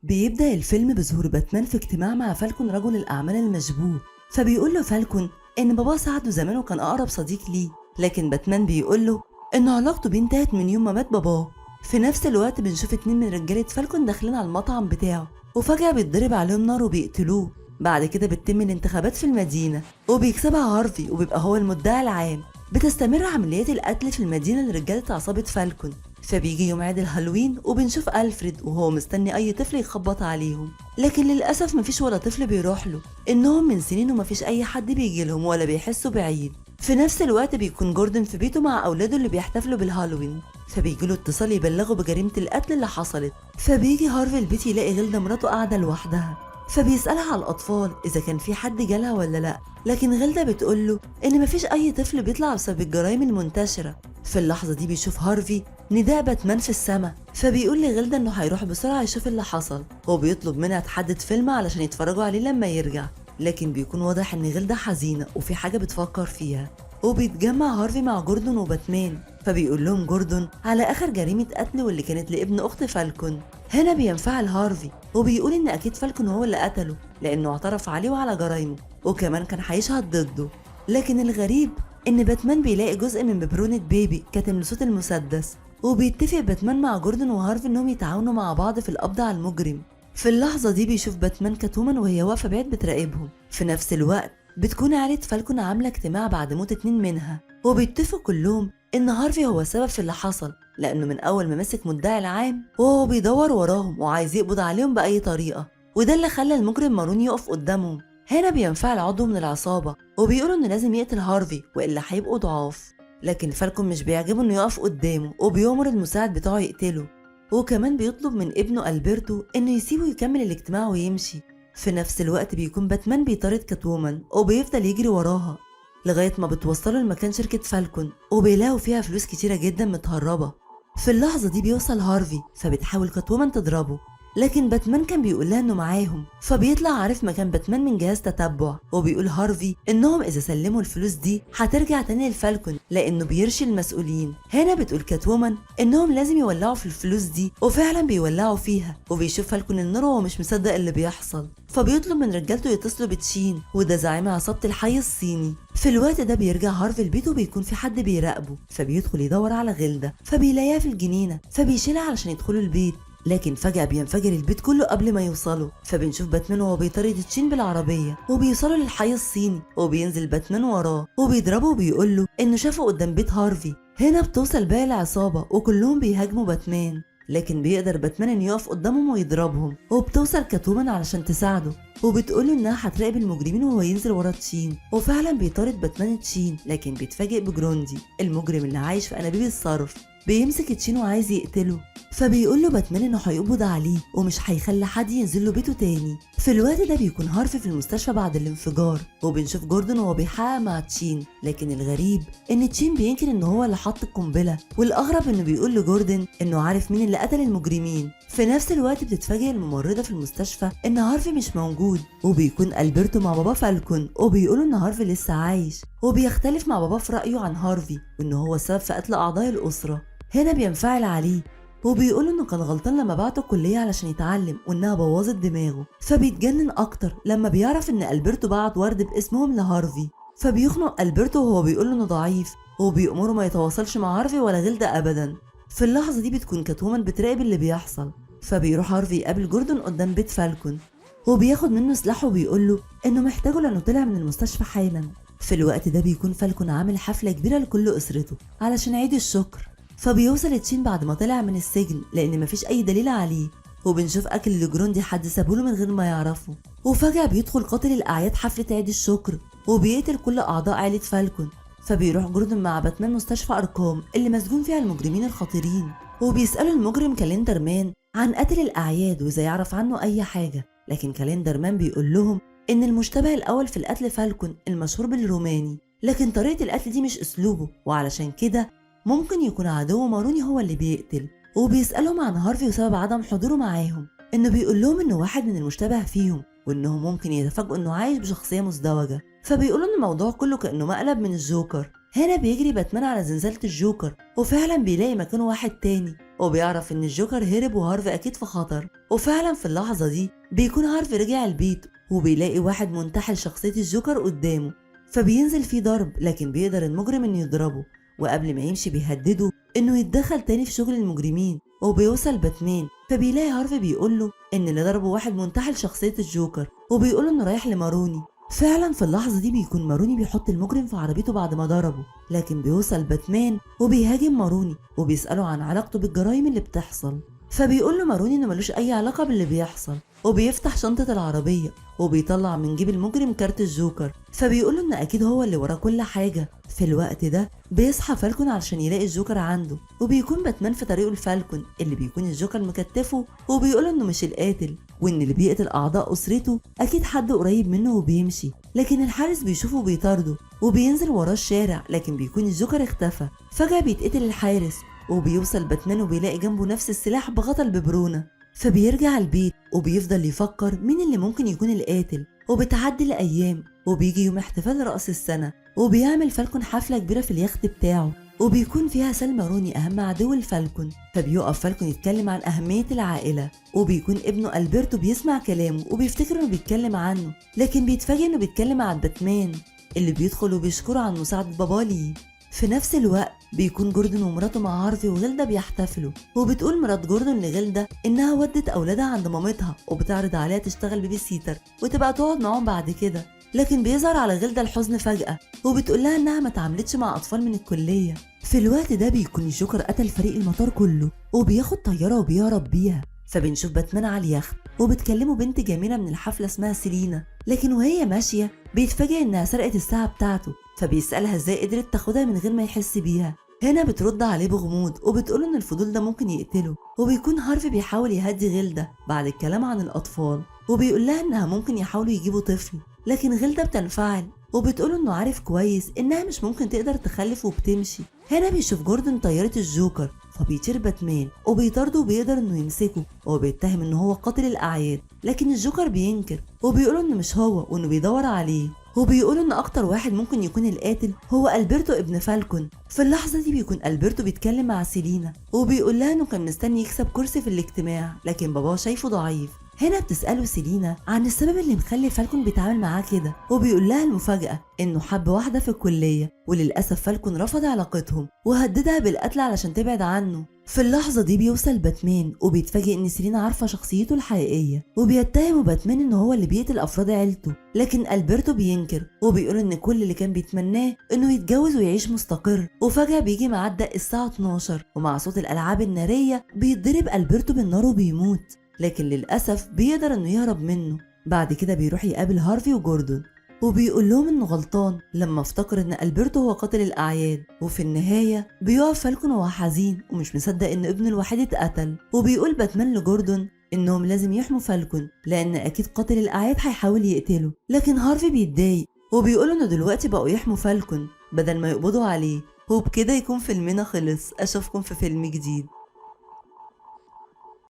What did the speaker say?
بيبدأ الفيلم بظهور باتمان في اجتماع مع فالكون رجل الأعمال المشبوه، فبيقول له فالكون إن باباه ساعده زمان وكان أقرب صديق ليه، لكن باتمان بيقول له إن علاقته بيه انتهت من يوم ما مات باباه. في نفس الوقت بنشوف 2 من رجالة فالكون داخلين على المطعم بتاعه، وفجأة بيتضرب عليهم نار وبيقتلوه. بعد كده بتتم الانتخابات في المدينة وبيكسبها هارفي وبيبقى هو المدعي العام. بتستمر عمليات القتل في المدينة لرجالة عصابة فالكون. فبيجي يوم عيد الهالوين وبنشوف ألفريد وهو مستني أي طفل يخبط عليهم، لكن للأسف مفيش ولا طفل بيروح له، إنهم من سنين ومفيش أي حد بيجي لهم ولا بيحسوا بعيد. في نفس الوقت بيكون جوردن في بيته مع أولاده اللي بيحتفلوا بالهالوين، فبيجيله اتصال يبلغه بجريمة القتل اللي حصلت. فبيجي هارفي البيت يلاقي غيلدا مراته قاعدة لوحدها، فبيسألها على الأطفال إذا كان في حد جالها ولا لأ، لكن غيلدا بتقوله إن مفيش أي طفل بيطلع بسبب الجرائم المنتشرة. في اللحظة دي بيشوف هارفي نداء باتمان في السما، فبيقول لغيلدا إنه هيروح بسرعة يشوف اللي حصل، وبيطلب منها تحدد فيلم علشان يتفرجوا عليه لما يرجع، لكن بيكون واضح إن غيلدا حزينة وفي حاجة بتفكر فيها. وبيتجمع هارفي مع جوردن وباتمان، فبيقول لهم جوردن على آخر جريمة قتل واللي كانت لابن أخت فالكون. هنا بينفعل هارفي وبيقول إن أكيد فالكون هو اللي قتله لأنه اعترف عليه وعلى جرايمه، وكمان كان هيشهد ضده. لكن الغريب إن باتمان بيلاقي جزء من ببرونة بيبي كاتم لصوت المسدس، وبيتفق باتمان مع جوردن وهارفي إنهم يتعاونوا مع بعض في القبض على المجرم. في اللحظة دي بيشوف باتمان كاتومان وهي واقفة بعيد بتراقبهم. في نفس الوقت بتكون عائلة فالكون عاملة اجتماع بعد موت 2 منها، وبيتفقوا كلهم إن هارفي هو السبب في اللي حصل، لأنه من أول ما مسك مدعي العام وهو بيدور وراهم وعايز يقبض عليهم بأي طريقة، وده اللي خلى المجرم ماروني يقف قدامهم. هنا بينفعل عضو من العصابة وبيقولوا إنه لازم يقتل هارفي وإلا هيبقوا ضعاف، لكن فالكون مش بيعجبه إنه يقف قدامه وبيأمر المساعد بتاعه يقتله، وكمان بيطلب من ابنه ألبرتو إنه يسيبه يكمل الاجتماع ويمشي. في نفس الوقت بيكون باتمان بيطارد كاتومان وبيفضل يجري وراها لغاية ما بتوصله لمكان شركة فالكون، وبيلاقوا فيها فلوس كتيرة جدا متهربة. في اللحظة دي بيوصل هارفي، فبتحاول كاتومان تضربه، لكن باتمان كان بيقول لها انه معاهم، فبيطلع عارف مكان باتمان من جهاز تتبع، وبيقول هارفي انهم اذا سلموا الفلوس دي هترجع تاني للفالكون لانه بيرشي المسؤولين. هنا بتقول كاتومان انهم لازم يولعوا في الفلوس دي، وفعلا بيولعوا فيها، وبيشوف فالكون النار وهو مش مصدق اللي بيحصل، فبيطلب من رجالته يتصلوا بتشين، وده زعيم عصابة الحي الصيني. في الوقت ده بيرجع هارفي البيت وبيكون في حد بيراقبه، فبيدخل يدور على غيلدا، فبيلاقيها في الجنينة، فبيشيلها علشان يدخلوا البيت، لكن فجأة بينفجر البيت كله قبل ما يوصلوا. فبنشوف باتمان وهو بيطارد تشين بالعربية، وبيوصلوا للحي الصيني، وبينزل باتمان وراه وبيضربه وبيقول له إنه شافه قدام بيت هارفي. هنا بتوصل باقي العصابة وكلهم بيهاجموا باتمان، لكن بيقدر باتمان إنه يقف قدامهم ويضربهم، وبتوصل كاتومان علشان تساعده، وبتقوله إنها هتراقب المجرمين وهو ينزل ورا تشين، وفعلا بيطارد باتمان تشين، لكن بيتفاجئ بجروندي المجرم اللي عايش في أنابيب الصرف. بيمسك تشين وعايز يقتله، فبيقول له باتمان انه هيقبض عليه ومش هيخلي حد ينزل له بيته تاني. في الوقت ده بيكون هارفي في المستشفى بعد الانفجار، وبنشوف جوردن وهو بيحقق مع تشين، لكن الغريب ان تشين بينكر ان هو اللي حط القنبله، والاغرب انه بيقول لجوردن انه عارف مين اللي قتل المجرمين. في نفس الوقت بتتفاجئ الممرضه في المستشفى ان هارفي مش موجود، وبيكون البرتو مع بابا فالكون وبيقولوا ان هارفي لسه عايش، وبيختلف مع بابا في رايه عن هارفي وان هو السبب في قتل اعضاء الاسره. هنا بينفعل عليه وبيقول انه كان غلطان لما بعته الكلية علشان يتعلم وانها بوظت دماغه، فبيتجنن اكتر لما بيعرف ان البرتو بعت ورد باسمهم لهارفي، فبيخنق البرتو وهو بيقول انه ضعيف وبيأمره ما يتواصلش مع هارفي ولا غيلدا ابدا. في اللحظة دي بتكون كاتومان بتراقب اللي بيحصل، فبيروح هارفي يقابل جوردن قدام بيت فالكون وبياخد منه سلاحه وبيقول له انه محتاجه لانه طلع من المستشفى حالا. في الوقت ده بيكون فالكون عامل حفلة كبيرة لكل اسرته علشان عيد الشكر، فبيوصل تشين بعد ما طلع من السجن لان مفيش اي دليل عليه، وبنشوف اكل لجروندي حد سابوله من غير ما يعرفه. وفجأة بيدخل قاتل الاعياد حفلة عيد الشكر وبيقتل كل اعضاء عائلة فالكون. فبيروح جوردن مع باتمان مستشفى اركام اللي مسجون فيها المجرمين الخطيرين، وبيسألوا المجرم كالندر مان عن قاتل الاعياد واذا يعرف عنه اي حاجة، لكن كالندر مان بيقول لهم ان المشتبه الاول في القتل فالكون المشهور بالروماني، لكن طريقة القتل دي مش اسلوبه، وعلشان كده ممكن يكون عدو ماروني هو اللي بيقتل. وبيسألهم عن هارفي وسبب عدم حضوره معاهم، انه بيقول لهم انه واحد من المشتبه فيهم وانهم ممكن يتفاجئوا انه عايش بشخصية مزدوجة، فبيقولوا ان الموضوع كله كأنه مقلب من الجوكر. هنا بيجري باتمان على زنزانة الجوكر وفعلا بيلاقي مكانه واحد تاني، وبيعرف إن الجوكر هرب وهارفي أكيد في خطر. وفعلا في اللحظة دي بيكون هارفي رجع البيت وبيلاقي واحد منتحل شخصية الجوكر قدامه، فبينزل فيه ضرب، لكن بيقدر المجرم إنه يضربه، وقبل ما يمشي بيهدده إنه يتدخل تاني في شغل المجرمين. وبيوصل باتمان فبيلاقي هارفي بيقوله إن اللي ضربه واحد منتحل شخصية الجوكر، وبيقوله إنه رايح لماروني. فعلا في اللحظة دي بيكون ماروني بيحط المجرم في عربيته بعد ما ضربه، لكن بيوصل باتمان وبيهاجم ماروني وبيسأله عن علاقته بالجرائم اللي بتحصل، فبيقول له ماروني إنه ملوش أي علاقة باللي بيحصل، وبيفتح شنطة العربية وبيطلع من جيب المجرم كارت الجوكر، فبيقول له إن أكيد هو اللي وراه كل حاجة. في الوقت ده بيصحى فالكون علشان يلاقي الجوكر عنده، وبيكون باتمان في طريقه لفالكون اللي بيكون الجوكر مكتفه، وبيقول إنه مش القاتل وإن اللي بيقتل أعضاء أسرته أكيد حد قريب منه، وبيمشي، لكن الحارس بيشوفه وبيطارده وبينزل وراه الشارع، لكن بيكون الجوكر اختفى. فجأة بيتقتل الحارس، وبيوصل باتمان وبيلاقي جنبه نفس السلاح بغطا الببرونة، فبيرجع البيت وبيفضل يفكر مين اللي ممكن يكون القاتل. وبتعدي الأيام وبيجي يوم احتفال رأس السنة، وبيعمل فالكون حفلة كبيرة في اليخت بتاعه، وبيكون فيها سال ماروني أهم عدو الفالكون. فبيقف فالكون يتكلم عن أهمية العائلة، وبيكون ابنه ألبرتو بيسمع كلامه وبيفتكر إنه بيتكلم عنه، لكن بيتفاجئ إنه بيتكلم عن باتمان اللي بيدخل وبيشكره عن مساعدة باباه ليه. في نفس الوقت بيكون جوردن ومراته مع هارفي وغيلدا بيحتفلوا، وبتقول مرات جوردن لغيلدا إنها ودت أولادها عند مامتها وبتعرض عليها تشتغل baby sitter وتبقى تقعد معاهم بعد كده، لكن بيظهر على غيلدا الحزن فجأة وبتقول لها إنها ما تعاملتش مع أطفال من الكلية. في الوقت ده بيكون الجوكر قتل فريق المطار كله وبياخد طيارة وبيهرب بيها. فبنشوف باتمان على اليخت وبتكلمه بنت جميلة من الحفلة اسمها سيلينا، لكن وهي ماشية بيتفاجئ إنها سرقت الساعة بتاعته، فبيسألها إزاي قدرت تاخدها من غير ما يحس بيها. هنا بترد عليه بغموض وبتقوله إن الفضول ده ممكن يقتله. وبيكون هارفي بيحاول يهدي غيلدا بعد الكلام عن الأطفال، وبيقول لها إنها ممكن يحاولوا يجيبوا طفل، لكن غيلدا بتنفعل وبتقوله إنه عارف كويس إنها مش ممكن تقدر تخلف وبتمشي. هنا بيشوف جوردن طيارة الجوكر، فبيطير باتمان وبيطارده وبيقدر إنه يمسكه، وبيتهم إنه هو قاتل الأعياد، لكن الجوكر بينكر وبيقوله إنه مش هو وإنه بيدور عليه، وبيقولوا إن أكتر واحد ممكن يكون القاتل هو ألبرتو ابن فالكون. في اللحظة دي بيكون ألبرتو بيتكلم مع سيلينا وبيقول لها إنه كان مستني يكسب كرسي في الاجتماع، لكن باباه شايفه ضعيف. هنا بتسأله سيلينا عن السبب اللي مخلي فالكون بيتعامل معاه كده، وبيقول لها المفاجأة إنه حب واحدة في الكلية، وللأسف فالكون رفض علاقتهم وهددها بالقتل علشان تبعد عنه. في اللحظة دي بيوصل باتمان وبيتفاجئ إن سيلينا عارفة شخصيته الحقيقية، وبيتهمه باتمان إن هو اللي بيقتل أفراد عيلته، لكن ألبرتو بينكر وبيقول إن كل اللي كان بيتمناه إنه يتجوز ويعيش مستقر. وفجأة بيجي ميعاد دق الساعة 12، ومع صوت الألعاب النارية بيتضرب ألبرتو بالنار وبيموت، لكن للأسف بيقدر إنه يهرب منه. بعد كده بيروح يقابل هارفي وجوردن وبيقول لهم إنه غلطان لما افتكر إن ألبرتو هو قاتل الأعياد. وفي النهاية بيقف فالكون وهو حزين ومش مصدق إن ابنه الوحيد اتقتل، وبيقول باتمان لجوردن إنهم لازم يحموا فالكون لأن أكيد قاتل الأعياد هيحاول يقتله، لكن هارفي بيتضايق وبيقول إنه دلوقتي بقوا يحموا فالكون بدل ما يقبضوا عليه. وبكده يكون فيلمنا خلص، أشوفكم في فيلم جديد.